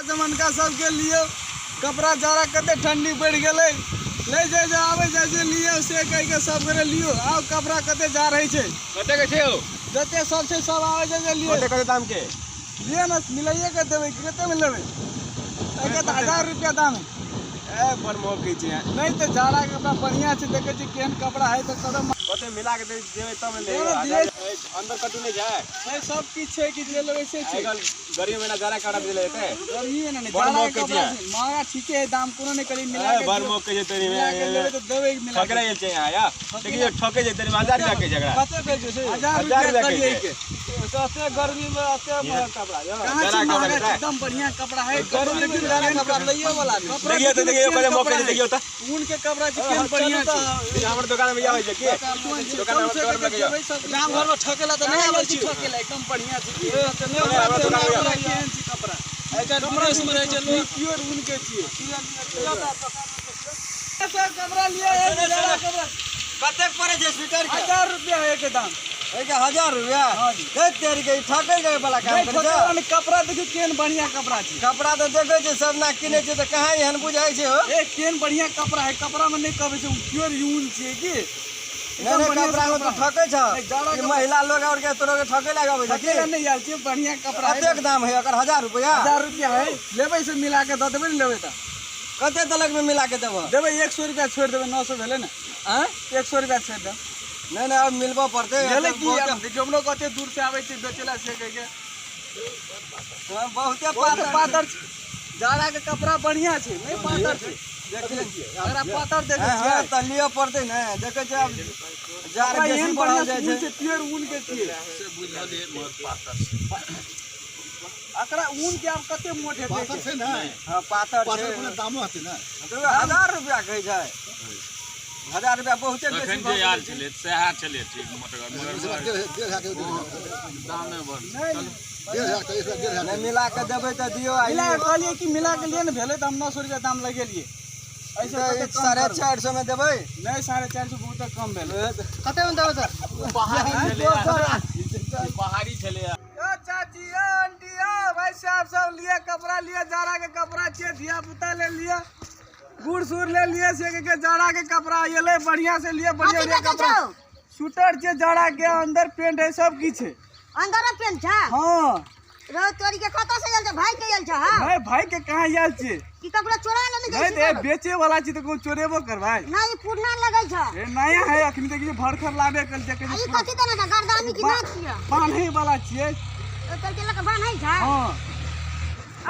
जमनका सबके लिए कपड़ा जाड़ा कते ठंडी बढ़ि गेलै ले जाइ छै आबै जाइ छै लियौ से कहि के सब गोरे लियौ आउ कपड़ा कते जा रहै छै। कते के छै यौ? जते सब छै सब आबै जाइ छै लियौ। कते कते दाम के? लिअ ने, मिलाइए के देबै, कते मे लेबै? एकर तऽ 1000 रुपया दाम है। ए बड़ महग कहै छै। नहि तऽ जाड़ा के कपड़ा बढ़िया छै, देखै छी केहन कपड़ा है तऽ कदम कते मिला के देबै तब ने देबै, लेबै। दियै। अंदर कटू नहि छै? छै, सब किछु छै कि जे लेबै से छै। आइ काल्हि गर्मी महिना जाड़ा कपड़ा बेचै लए जेतै? गर्मी मे नहि, बड़ जाड़ा महग के कहै कपड़ा छियै। छै महगा, ठीके है, दाम कोनो नहि करी मिला ए के बड़ दियौ। महग कहै छै तोरी। मिला के लेबै तऽ देबै मिला के। ठकरा गेल छै यहाँ या देखियौ ठकै छै तोरी, 1000 रुपया कहै छै एकरा। कते कहै छै? 1000 1000 रुपया रुपया कहलियै कहै के। एते गर्मी में एते महग कपड़ा यौ? कहाँ छै जाड़ा कपड़ा महगा? लेतै? एकदम बढ़िया कपड़ा है। गर्मी में जाड़ा कपड़ा लइए वाला नहि। कपड़ा देखियौ तऽ, देखियौ केहन कते महग कपड़ा कहै छै, है। देखियौ तऽ। ऊन के कपड़ा छै, केहन बढ़िया छै। ई हमर दोकान में आबै छै की? दोकान चलू हमर से दोकान में कके लगैया। देबै सब। गाम घर में ठकेला तऽ नहि कहाँ आबै छी छी। ठकेला, एकदम बढ़िया छै। ए, तऽ नहि हमरा हमरा दोकान में कपड़ा केहन छै कपड़ा? आइ काल्हि विदेश में रहै छै लोक। प्योर ऊन के छियै। सर कपड़ा लिअ, एक जाड़ा कपड़ा। कतेक पड़ै छै स्वेटर के? 1000 रुपया है के दाम। एहिके 1000 रुपया? हाँ जी। धैत तेरी के, ई ठकै के वाला काम नहि करै छै। ठकेला नहि, कपड़ा देखियौ केहन बढ़िया कपड़ा छै। कपड़ा तऽ देखै छै सब ना किनै छै तऽ कहाँ एहन बुझाइ छै हो। ए केहन बढ़िया कपड़ा है, कपड़ा में नहि कहबै छै, प्योर ऊन छियै की। नहि नहि, कपड़ा में तू ठकै छ। नहि, जाड़ा ई कपड़ा- महिला लोग और के तोरो के ठकै लगाबै छै की? ठकेला नहि आयल छै, बढ़िया कपड़ा है। कतेक दाम है एकर? 1000 रुपया? 1000 रुपया है, लेबै से मिला के दऽ देबै ने, लेबै तऽ। कते तलक में मिला के देबह? देबै 100 रुपया छोड़ि देबै, 900 भेलै ने। आँय? 100 रुपया छोड़ि देब। नहि नहि, अब मिलबऽ पड़तै। भेलै की आब देखियौ हमरो कते दूर से आबै छै बेचै लए से कहि के। हाँ, बहुते बहुते पातर पातर छै। जाड़ा के कपड़ा बढ़िया छै, नहि पातर छै। देखै छियै। एकरा पातर देखै हाँ, छियै। हाँ, तऽ लिअ पड़तै ने, देखै छियै आब जाड़ कपड़ा बेसी एहन बढ़ल बढ़िया जाइ ऊन छै। छै, प्योर ऊन के छियै। एकरा ऊन के आब कते मोट हेतै? पातर छै ने? हाँ, पातर छै। पातर कोनो दामो हेतै ने? 1000 रुपया कहै छै। 1000 रुपया बहुते बेसी तखन भऽ जे आयल गेलै। छलै सएह छलै ठीक मोटगर, मगर 1500 के, दामे बड़। 1500 के, 1500। नहि मिला के देबै तऽ दियौ। आ मिला के कहलियै कि मिला के लिए ने भेलै तऽ हम 900 रुपया दाम लगेलियै। एहिसँ कते कम करबै? 450 मे देबै? नहि, 450 बहुते कम भेलै। कते मे देबै सर? पहाड़ी छलै। ओ चाची, ओ आंटी, ओ भाई साहब, सब लिए कपड़ा लिए, जाड़ा के कपड़ा छियै, धिया पुता ले लिए, बूढ़ सूढ़ ले लिए से के जाड़ा के कपड़ा एलै बढ़िया से लिए, बढ़िया कथी बढ़िया बेचै कपड़ा। छौ? स्वेटर छै जाड़ा के, अंदर पेंट है, सब किछु है। अंदर पेंट छै? हाँ। रो तोरी के, कतऽ से आयल छै? भाई के आयल छै? हाँ। नहीं, भाई के कहाँ आयल छियै? की ककरो चोरा लेने नहीं जाइ तऽ छै? बेचे वाला छी तऽ कोनो चोरेबो करबै? नहीं, ई पुरना लगै छै। ए नया है, अखनी देखिए भरखर लाबे कल देखै आ ई छी। कथी देने छै? गर्दानी की ना छियै? बान्है वाला छियै। ओ तोरी के लऽ कऽ बान्है छै? हाँ।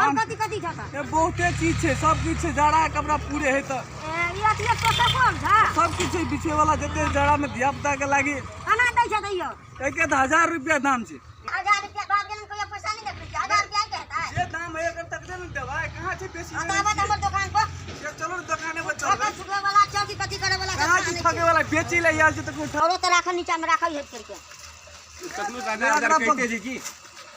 और कथी कथी छै तऽ? ए बहुते चीज छै, सब किछु छै, जाड़ा के कपड़ा पूरे है तऽ। ए ई अथी तोसको छै? सब किछु छै बिछे वाला, जते जाड़ा में धिया पुता के लागी। केना दै छै तैयो? एके तऽ 1000 रुपया दाम छै। 1000 रुपया बाप गेलन, कहियो पैसा नहि देखै छियै। 1000 रुपया के हेतै? जे दाम है एकर तकरे ने देबै, कहाँ छै बेसी? हाँ, तऽ आबऽ तऽ हमर दोकान पर। से चलू ने दोकाने पर चलबै। ठकै छुटबै वाला छौ कि कथी करे वाला? कहाँ छै ठगे वाला, बेचै लए आयल छै तऽ कोइ औरो तऽ राखल, नीचा मे राखल हेत करके। कतनो तऽ 1000 कहिते छै की?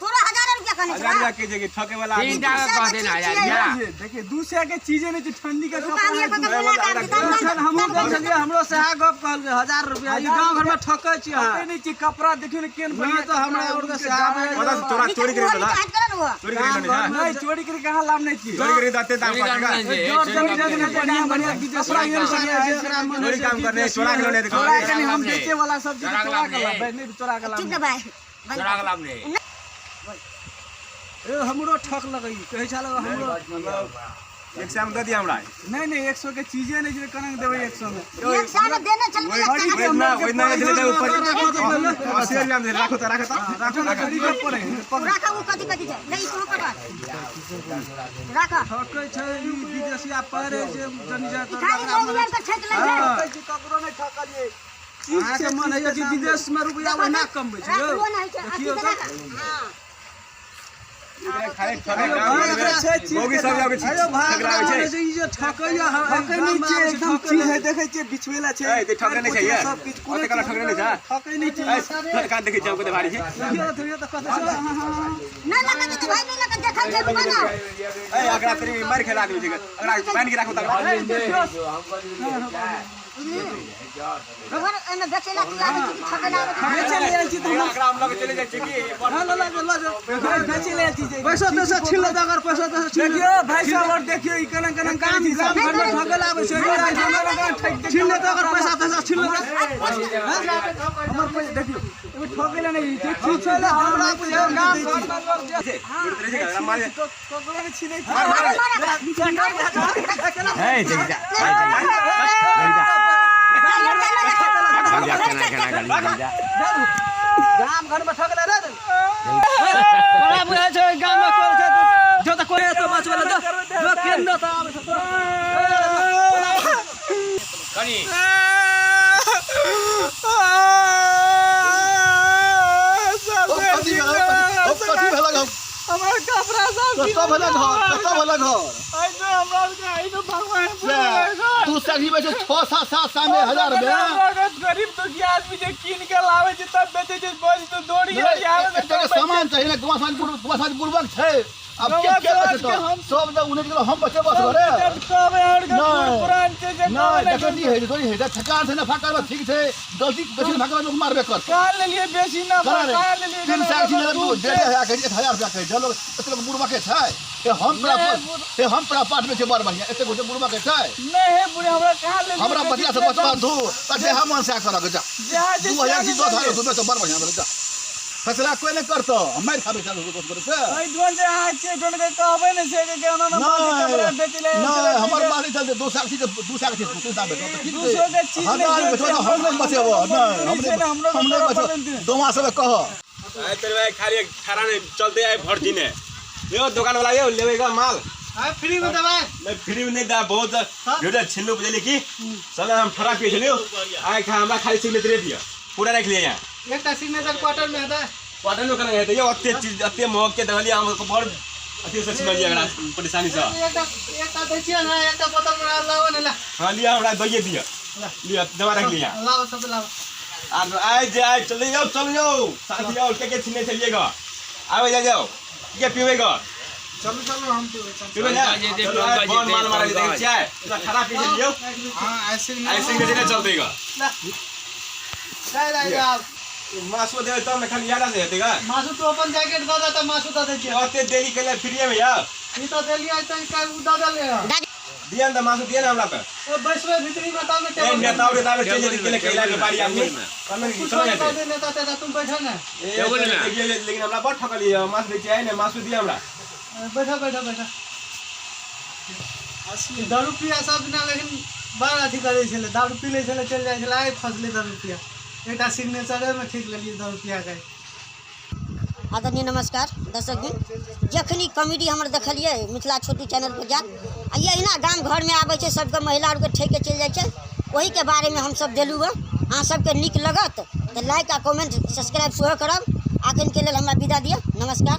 तोरा 1000 रुपया कहने 1000 छौ? रुपया कहै छै कि ठकै वाला आदमी। तीन टाका कह देना 1000 रुपया। देखिए 200 के चीजे नहीं छै, ठंडी के रुका कपड़ा अभी है। एखन तऽ बोला के आबि एखन हमहूँ गप छलियै, हमरो सएह गप कहलकै 1000 रुपया। ई गाँव घर में ठकै छी अहाँ। ठकै नहि छै, कपड़ा देखियौ ने केहन बढ़िया नहि तऽ हमरा कपड़ा है, और के ऊन के सएह जाड़ा भेल। कतऽ से चोरा चोरी करि लेला? चोरी करि लेने छै? नहीं, चोरी करी कहाँ लाभ नहीं छियै। चोरी करि दते दाम चोरी कहतै काम का? नहि छै, जोर चोरी जमीन काम जमीन नहि छै। बढ़िया बढ़िया कपड़ा एहन बढ़िया है, चोरी काम करने चोरा के लेने चोरा के नहीं, हम बेचे वाला सब चीज चोरा के चोरा लाभ के नहीं। लाभ नहीं, चोरा के लाभ चुप नहीं। ना भाई। चोरा के लाभ नहीं। ए हमरो ठक लगै कहै छल हमरो। 100 मे दऽ दिअ हमरा। नहीं नहीं, 100 के चीजे नहीं छै, कनक देबै 100 में? 100 मे देने छल। खरीद के ओहिना हमरा के ओहिना पड़ै जे छै। ऊपर 80 रुपया मे राखो तऽ, राखो तऽ। राखो ने, खरीद के पड़ै है। राख, ओ कथी कथी छै? नहीं, तू पकड़ राख। ठकै छै ई विदेशिया पहिरै छै जनी जात। ई खाली मोगी आर के छेक लै छै। ठकै छी, ककरो नहीं ठकलियै। अहाँके मन होइए कि विदेश में रुपया ओहिना कमबै छै यौ। राखलो नहि छै अथी देखियौ तऽ तऽ। राख। हाँ। खाली ठकै अयो भाई, छै चीज मौगी के सब दाम। आबै छै। अयो भाई, ठकराबै हमरा छै। मन होइ छै ई जे ठकैया ठकै नहि छै, एकदम चीज है, देखै छियै बिछबै ला छै। ए, ते ठकै नहि छै ये। सब किछु कोनो ओते काला ठकै नहि छै। ठकै नहि छै। ए, कान देखै छियै कते भारी छै। देखियौ तऽ, देखियौ तऽ कते छै। नहि लगत तऽ भाई, नहि लगत, देखै छै रुका ना। ए एकरा तरी मारि खेला आदमी छै, एकरा बान्हि के राखू तकरा। देखियौ। रोहन एहिमे बेचै ला तू आबै छी कि ठकै ला आबै छी? बेचै ले आयल छी तऽ हमरा एकरा हम लग चले जाइ छियै की हँ, लऽ जाओ, लऽ जाओ। बेचै ले आयल छी जे। पैसा तैसा छीन लेतै अगर पैसा तैसा छीन देखियौ भाई साहब और देखियौ ई केना केना गाम करै छै गाम सब। घरमे ठकै ला आबै छै छीन लेतै अगर पैसा तैसा छीन लेतै। हमर पैसा देखियौ एगो ठकै ला नहि छै, ठीक छै ने, हमरा बुझायल गाम घरमे लोक जे मारे ककरो नहि छीनै छै। हे देख जा देख जा केना केना गाली देख जा। गाम घरमे ठकै ला रे बड़ा बुझाइ छै गाममे कोइ छै जो तऽ कोइ हेतौ बचबै लए जो जो केन्द्र तऽ आबै छै कनी कथी भेलक? ओ कथी भेलक? हम हमर कपड़ा सब कतऽ भेलक घर? कतऽ भेलक घर? ऐसे हमरा आरके ऐसे भगवान से, तू सही में छओ सात सात सामे हजार में हमरा आरके गरीब दुखिया आदमी जे कीन के लावे छै तब बेचै छै बोझ तो दौड़ी आवे एतेक सामान चाही ने कुमार समाज कुमार समाज बुड़बक छै। आब के गवा के समाज बचेतौ? के हम- सब जब उन्हें गेलो हम बचे बस रे। पुरान छै जे नहि डकैती होइ छै, चोरी होइ छै, ठेकान छै, नफा करबै ठीक छै, गलती बेसी नफा करबै लोक मारबे करतौ। कहाँ लेलिए बेसी ना करा रे। कहाँ लेलिए 300 छीन लेलक, दू डेढ़ हजार कहै छै, 1000 रुपया कहै छै। लोक एते लोक बुड़बके छै। ए हम तोरा ए हम तोरा पाठ में छै बड़ बढ़िया, एते गोटे बुड़बके छै। नहीं है बुढ़े हमरा कहाँ लेलिए हमरा बतिया से बचबा धू त जेहा मन से करक जा। जहाँ जे 2000 छी 10,000 सुबह तऽ बड़ बढ़िया भेलै जा। फैसला कोइ नहि करतौ, हम मारि खाबै चालू करे से। एहि ढोल जे अहाँ छियै ढोल के कहबै ने छै कि केना ना कपड़ा बेच ले नहि हमर बात नहीं चलते, 200 के चीज 200 के चीज 300 बेचो तऽ ठीक 200 छै। के चीज नहि 1000 बेचो तऽ हम नहि बचेबो, नहि हम छै ने, नहि हमरो हम नहि करऽ बचेबो। पड़तै। दोमा सब कह। आइ तेरे भाई खाली खाना नहीं चलते आए भर दिन है। यो दुकान वाला यो लेवेगा माल। फ्री में दबाई मैं फ्री में नहीं दा बहुत झूठा छिल्लू बुझली की साला हम ठरा पी छलियो आइ खा हमरा खाली सिग्नेचर दिया पूरा रख लिया यहाँ। एकटा सिग्नेचर क्वार्टर में हेतै। क्वार्टर में केना हेतै यो अते चीज अते महग के दहलिया हम बड़ अथी से छिनलियै एकरा परेशानी से। एकटा एकटा दै छियै ने एकटा बोतल में लाओ ने ला। हां लिया हमरा दैये दिया लिया जमा रख लिया लाओ सब लाओ। आर आइ जे आइ चल जाओ चल जाओ साथी और के के छिने चलिएगा आवे जा जाओ के पीवेगा चलू चलू हम पीबै चलू। पीवे ना चलो आइ बड़ माल मारा दे चाय इतना खराब पी लियो। हां ऐसे आइ सिग्नेचर चलतेगा। ला ला ला मासु देबै तब ने खाली याद से हेतै गा। मासु तू अपन जैकेट दऽ दे तऽ मासु दऽ दै छियै। ओते देली केले फ्रीए में यार। ई तऽ देलियै तऽ काल्हि उ दऽ देलियै। दिया ने मासु दिया ने हमरा तऽ। ओ बैसबै भीतरी में तब ने ए नेता उरे ताबे चलि जेतै केले केला के बारी आदमी। कन्ने कुछ चल नहीं जेतै। दऽ दे नेता तेता तुम बैठो ने। ए देखिए लेकिन हमरा बड़ ठकलियै मासु दै छियै ने मासु दिया हमरा। बैठो बैठो बैठो। दारू पिया सब दिना लेकिन बड़ अथी करै छलै दारू पी लै छलै चलि जाइ छलै आइ फसलै दारू पिया एकटा सिग्नेचरे में ठीक लेलियै दारू पिया के। आदरणीय नमस्कार दर्शकगण, जखनी कॉमेडी हमर देखलियै मिथिला छोटू चैनल पर जायत आ अहिना गाम घरमे आबै छै सबके महिला आरके ठकि के चलि जाइ छै ओहिके बारेमे हमसब देलहुँ हँ। अहाँ सबके नीक लगत तऽ लाइक आ कमेंट सब्सक्राइब सेहो करब। अखनके लेल हमरा विदा दिअ, नमस्कार।